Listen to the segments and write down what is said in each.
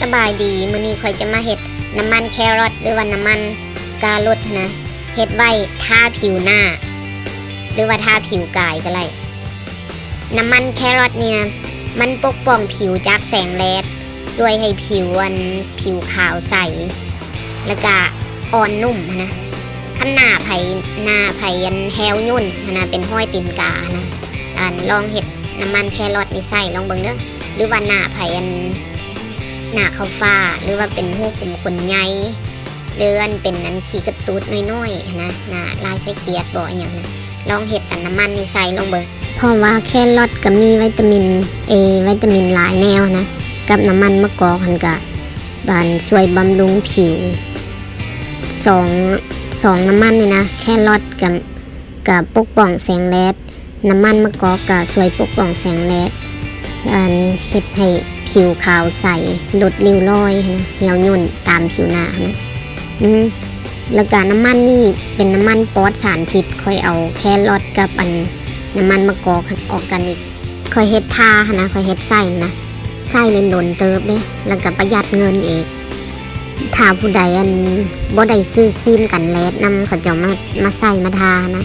ສະບາຍດີ, ມື້ນີ້ຂ້ອຍຈະມາເຮັດນ້ຳມັນແຄຣອດ ຫຼືວ່ານ້ຳມັນກາລົດຫັ້ນນະ, ເຮັດໄວ້ທາຜິວໜ້າ ຫຼືວ່າທາຜິວກາຍກໍໄດ້. ນ້ຳມັນແຄຣອດນີ້ນະ ມັນປົກປ້ອງຜິວຈາກແສງແດດ, ຊ່ວຍໃຫ້ຜິວ ອັນ ຜິວຂາວໃສ ແລ້ວກະອ່ອນນຸ້ມຫັ້ນນະ. ຄັນໜ້າໃຜ ໜ້າໃຜ ອັນ ແຫ້ວຫຍຸ້ນຫັ້ນນະ ເປັນຮອຍຕີນກາຫັ້ນນະ, ອັນ ລອງເຮັດນ້ຳມັນແຄຣອດນີ້ໃຊ້ລອງເບິ່ງເດີ. ຫຼືວ່າໜ້າໃຜ ອັນ ໜ້າຂາວຟ້າ ຫຼືວ່າເປັນຮູຂຸມຂົນໃຫຍ່ ຫຼື ອັນ ເປັນ ອັນ ຂີ້ກະຕູດນ້ອຍໆຫັ້ນນະ, ໜ້າລາຍໄສ້ຂຽດບໍ ອີ່ຫຍັງນະ, ລອງເຮັດ ອັນ ນ້ຳມັນນີ້ໃສ່ລອງເບິ່ງ. ເພາະວ່າແຄຣອດກໍມີໄວຕາມິນເອ ໄວຕາມິນຫຼາຍແນວນະ, ກັບນ້ຳມັນມະກອກຫັ້ນກະ ບານ ຊ່ວຍບຳລຸງຜິວ. ສອງ ສອງນ້ຳມັນນີ້ນະ, ແຄຣອດກະ ກະປົກປ້ອງແສງແດດ, ນ້ຳມັນມະກອກກະຊ່ວຍປົກປ້ອງແສງແດດ, ອັນ ເຮັດໃຫ້ຜິວຂາວໃສ, ລົດລິ້ວລອຍຫັ້ນນະ, ແຫ້ວຫຍຸ້ນຕາມຜິວໜ້າຫັ້ນນະ. ອືມ ແລ້ວກະນ້ຳມັນນີ້ເປັນນ້ຳມັນປອດສານພິດ, ຂ້ອຍເອົາແຄຣອດກັບ ອັນ ນ້ຳມັນມະກອກຫັ້ນ ອອກການິກ. ຂ້ອຍເຮັດທາຫັ້ນນະ, ຂ້ອຍເຮັດໃສ່ນະ, ໃຊ້ໄດ້ດົນເຕີບເດ້ ແລ້ວກໍປະຢັດເງິນອີກ. ຖ້າຜູ້ໃດ ອັນ ບໍ່ໄດ້ຊື້ຄຣີມກັນແດດນຳ ເຂົາເຈົ້າມາ ມາໃສ່ມາທານະ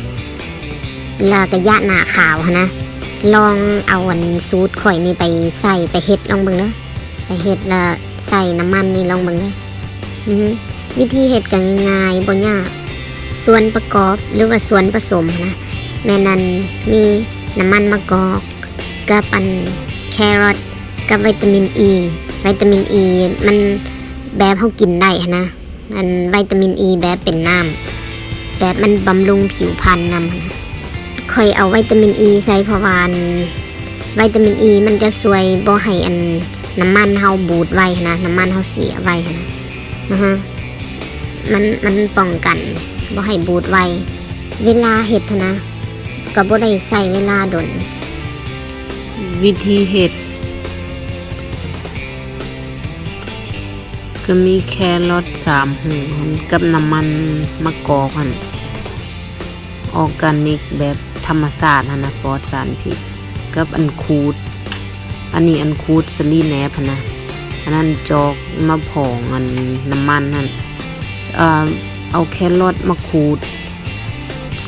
ແລ້ວກໍຢະໜ້າຂາວຫັ້ນນະ, ລອງເອົາ ອັນ ສູດຂ້ອຍນີ້ໄປໃສ່ ໄປເຮັດລອງເບິ່ງເດີ. ໄປເຮັດແລ້ວໃສ່ນ້ຳມັນນີ້ລອງເບິ່ງເດີ. ອື ວິທີເຮັດກໍງ່າຍໆ ບໍ່ຍາກ. ສ່ວນປະກອບ ຫຼືວ່າສ່ວນປະສົມນະ ແມ່ນ ອັນ ມີນ້ຳມັນມະກອກ ກັບ ອັນ ແຄຣອດ ກັບໄວຕາມິນອີ. ໄວຕາມິນອີມັນແບບເຮົາກິນໄດ້ຫັ້ນນະ, ອັນ ໄວຕາມິນອີແບບເປັນນ້ຳ ແບບມັນບຳລຸງຜິວພັນນຳຫັ້ນນະ. ຂ້ອຍເອົາໄວຕາມິນອີໃສ່ ເພາະວ່າ ອັນ ໄວຕາມິນອີມັນຈະຊ່ວຍບໍ່ໃຫ້ ອັນ ນ້ຳມັນເຮົາບູດໄວຫັ້ນນະ, ນ້ຳມັນເຮົາເສຍໄວຫັ້ນນະ. ອືຮຶ ມັນ ມັນປ້ອງກັນບໍ່ໃຫ້ບູດໄວ. ເວລາເຮັດຫັ້ນນະ ກໍບໍ່ໄດ້ໃຊ້ເວລາດົນ. ວິທີເຮັດ ກໍມີແຄຣອດສາມຫູຫັ້ນ ກັບນ້ຳມັນມະກອກຫັ້ນ ອອກການິກແບບທຳມະຊາດຫັ້ນນະ ປອດສານພິດ ກັບອັນຂູດ ອັນນີ້ອັນຂູດສາລີແໜບຫັ້ນນະ, ອັນນັ້ນຈອກມາພອງອັນນ້ຳມັນຫັ້ນ. ເອົາແຄຣອດມາຂູດ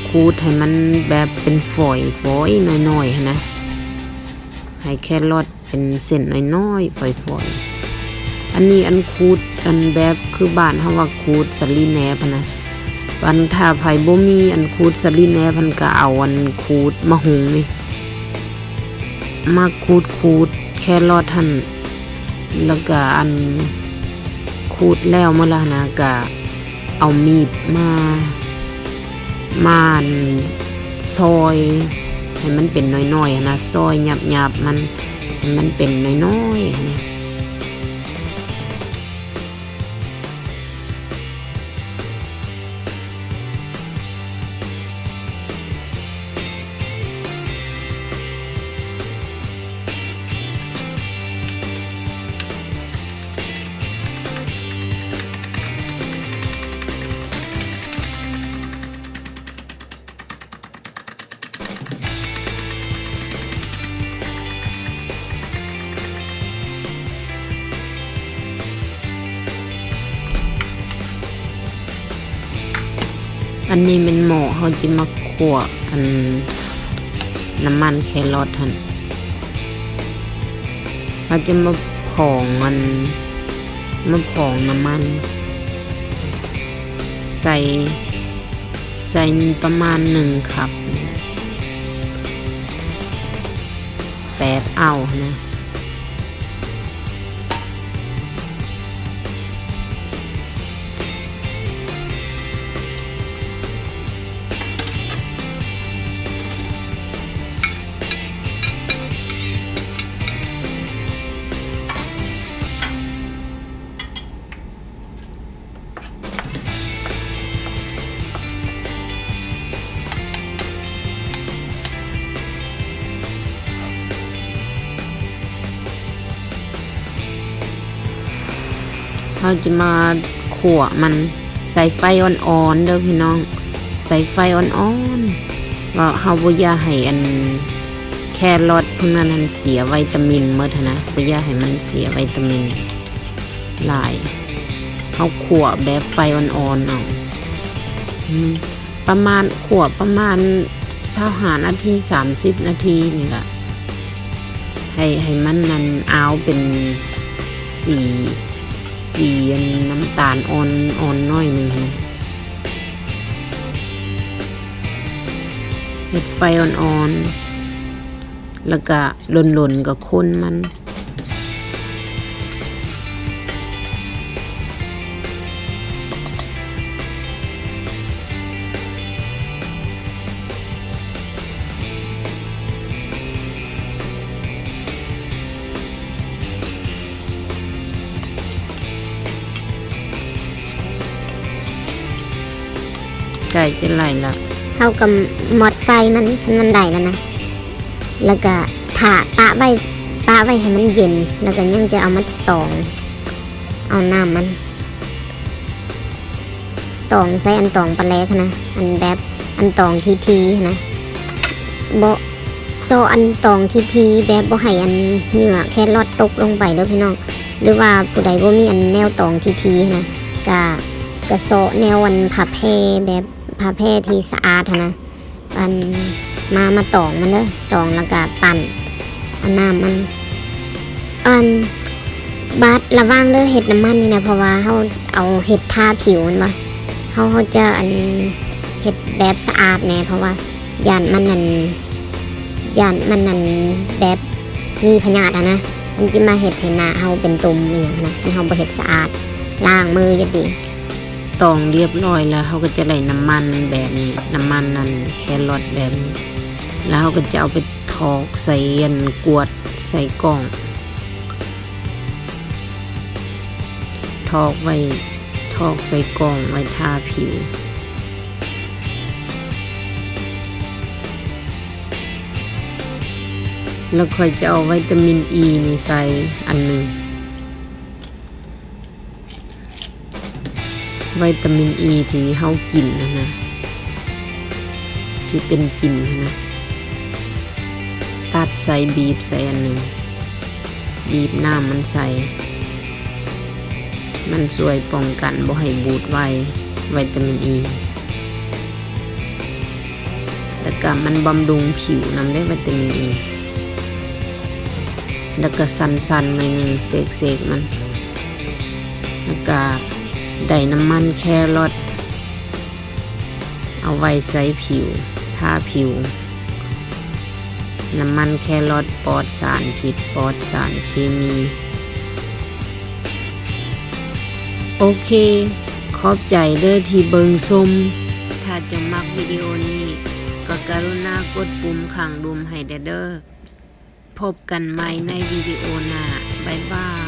ຂູດໃຫ້ມັນແບບເປັນຝອຍໆ ນ້ອຍໆຫັ້ນນະ, ໃຫ້ແຄຣອດ ເປັນເສັ້ນນ້ອຍໆ ຝອຍໆ. ອັນນີ້ອັນຂູດ ອັນແບບຄືບ້ານເຮົາວ່າຂູດສາລີແໜບຫັ້ນນະ. ອັນຖ້າໃຜບໍ່ມີອັນຂູດສາລີແໜບຫັ້ນ ກໍເອົາອັນຂູດມະຫຸງນີ້ ມາຂູດຂູດແຄຣອດຫັ້ນ ແລ້ວກໍອັນຂູດແລ້ວໝົດແລ້ວຫັ້ນນະ ກໍ ເອົາມີດມາ ມາອັນຊອຍໃຫ້ມັນເປັນນ້ອຍໆຫັ້ນນະ, ຊອຍຫຍາບໆມັນ ໃຫ້ມັນເປັນນ້ອຍໆຫັ້ນນະ. ອັນນີ້ແມ່ນໝໍ້ເຮົາຈະມາຂົ້ວອັນນ້ຳມັນແຄຣອດຫັ້ນ. ເຮົາຈະມາພອງອັນ ມາພອງນ້ຳມັນ ໃສ່ ໃສ່ປະມານໜຶ່ງຄັບ ແປດເອົ້ານະ. ເຮົາຈະມາຂົ້ວມັນ ໃສ່ໄຟອ່ອນໆເດີພີ່ນ້ອງ ໃສ່ໄຟອ່ອນໆ ເພາະເຮົາບໍ່ຢາກໃຫ້ອັນແຄຣອດພວກນັ້ນຫັ້ນເສຍໄວຕາມິນໝົດຫັ້ນນະ ບໍ່ຢາກໃຫ້ມັນເສຍໄວຕາມິນ. ຫຼາຍ ເຮົາຂົ້ວແບບໄຟອ່ອນໆເອົາ ປະມານ ຂົ້ວປະມານຊາວຫ້ານາທີ ສາມສິບນາທີນີ້ລະ ໃຫ້ ໃຫ້ມັນນັ້ນອາວເປັນສີ ສີອັນນ້ຳຕານອ່ອນ ອ່ອນໜ້ອຍໜຶ່ງ ເຮັດໄຟອ່ອນໆ ແລ້ວກະດົນໆກໍຄົນມັນ. ໃກ້ຈະໄຫຼລະ ເຮົາກໍໝົດໄຟມັນ ຄັນມັນໄດ້ແລ້ວນະ ແລ້ວກໍຖ້າປະໄວ້ ປະໄວ້ໃຫ້ມັນເຢັນ ແລ້ວກໍຍັງຈະເອົາມາຕອງ ເອົານ້ຳມັນ ຕອງໃສ່ອັນຕອງປາແຫຼກຫັ້ນນະ ອັນແບບອັນຕອງຖີ່ໆຫັ້ນນະ ບໍ່ ຊໍອັນຕອງຖີ່ໆ ແບບບໍ່ໃຫ້ອັນເຫຍື່ອແຄຣອດຕົກລົງໄປເດີພີ່ນ້ອງ ຫຼືວ່າຜູ້ໃດບໍ່ມີອັນແນວຕອງຖີ່ໆຫັ້ນນະ ກະ ກະຊໍແນວອັນຜ້າແພ ແບບຜ້າແພທີ່ສະອາດຫັ້ນນະ ອັນ ມາ ມາຕອງມັນເດີ ຕອງແລ້ວກະປັ່ນເອົານ້ຳມັນ ອັນ ບາດລະວັງເດີເຮັດນ້ຳມັນນີ້ນະ ເພາະວ່າເຮົາເອົາເຮັດທາຜິວແມ່ນບໍ່ ເຮົາ ເຮົາຈະອັນເຮັດແບບສະອາດແດ່ ເພາະວ່າຢ້ານມັນອັນ ຢ້ານມັນອັນແບບມີພະຍາດຫັ້ນນະ ມັນຊິມາເຮັດໃຫ້ໜ້າເຮົາເປັນຕຸ່ມອີ່ຫຍັງຫັ້ນນະ ຄັນເຮົາບໍ່ເຮັດສະອາດ ລ້າງມືຢ່າງດີ. ຕອງລຽບຮ້ອຍແລ້ວ ເຮົາກໍຈະໄດ້ນ້ຳມັນແບບນີ້ ນ້ຳມັນອັນແຄຣອດແບບນີ້ ແລ້ວເຮົາກໍຈະເອົາໄປຖອກໃສ່ອັນກວດໃສ່ກ່ອງ ຖອກໄວ້ ຖອກໃສ່ກ່ອງໄວ້ທາຜິວ ແລ້ວຂ້ອຍຈະເອົາໄວຕາມິນອີນີ້ໃສ່ອັນໜຶ່ງ. ໄວຕາມິນອີທີ່ເຮົາກິນຫັ້ນນະ ທີ່ເປັນກິ່ນຫັ້ນນະ ຕັດໃສ່ ບີບໃສ່ອັນໜຶ່ງ ບີບນ້ຳມັນໃສ່ ມັນຊ່ວຍປ້ອງກັນບໍ່ໃຫ້ບູດໄວ ໄວຕາມິນອີ. ແລ້ວກະມັນບຳລຸງຜິວນຳເດ້ ໄວຕາມິນອີ ແລ້ວກະສັ່ນໆໜ້ອຍໜຶ່ງ ເສກໆມັນ ແລ້ວກະໄດ້ນ້ຳມັນແຄຣອດ ເອົາໄວ້ໃສ່ຜິວ ທາຜິວ ນ້ຳມັນແຄຣອດປອດສານພິດ ປອດສານເຄມີ. ໂອເຄ ຂອບໃຈເດີທີ່ເບິ່ງຊົມ ຖ້າເຈົ້າມັກວິດີໂອນີ້ ກໍກະລຸນາກົດປຸ່ມຂ້າງລຸ່ມໃຫ້ແດ່ເດີ. ພົບກັນໃໝ່ໃນວິດີໂອໜ້າ ບາຍບາຍ.